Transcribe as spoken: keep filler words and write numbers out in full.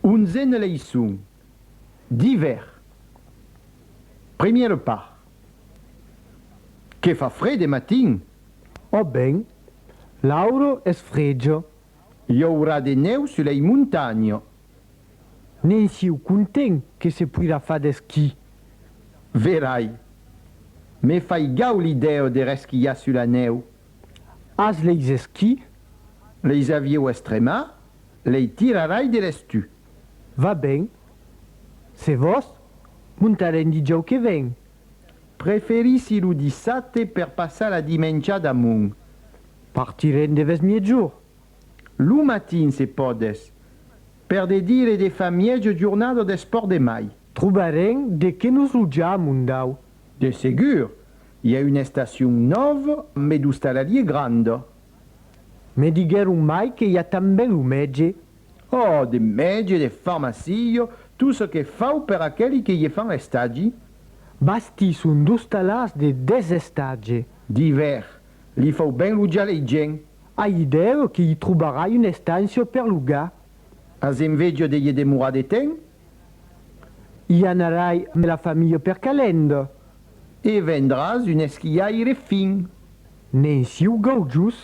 Onzena leiçon. D'ivèrn. Primièra part. Que fa freg de matin. Ò ben, l'aura es freja. I aurà de nèu sus lei montanhas. Ne'n siáu content que se poirà far d'esquí. Verai. Me fai gau l'idèa de resquilhar sus la nèu. As leis esquís? Leis aviáu estremats, lei tirarai de l'estiu. Va ben. Se vòs, montarem dijòu que ven. Preferissi lo dissabte per passar la dimenjada amont. Partirem devèrs miègjorn. Lo matin, se pòdes. Per de dire de far mièja jornada d'espòrt de mai. Trobarem de qué nos lotjar amondaut. De segur, i a una estacion nòva, ambe d'ostalariá granda. Me diguèron mai que i a tanben lo mètge. Ò, de mètge, de farmacia, tot çò que fau per aqueli que i fan estagi. Bastisson d'ostalàs de dètz estatges. D'ivèrn, li fau ben lotjar lei gents. Ai idèa que i trobarai una estància per logar. As enveja de i demorar de temps? I anarai ambe la familha per Calenda. E vendràs un esquiaire fin. Ne'n siáu gaujós.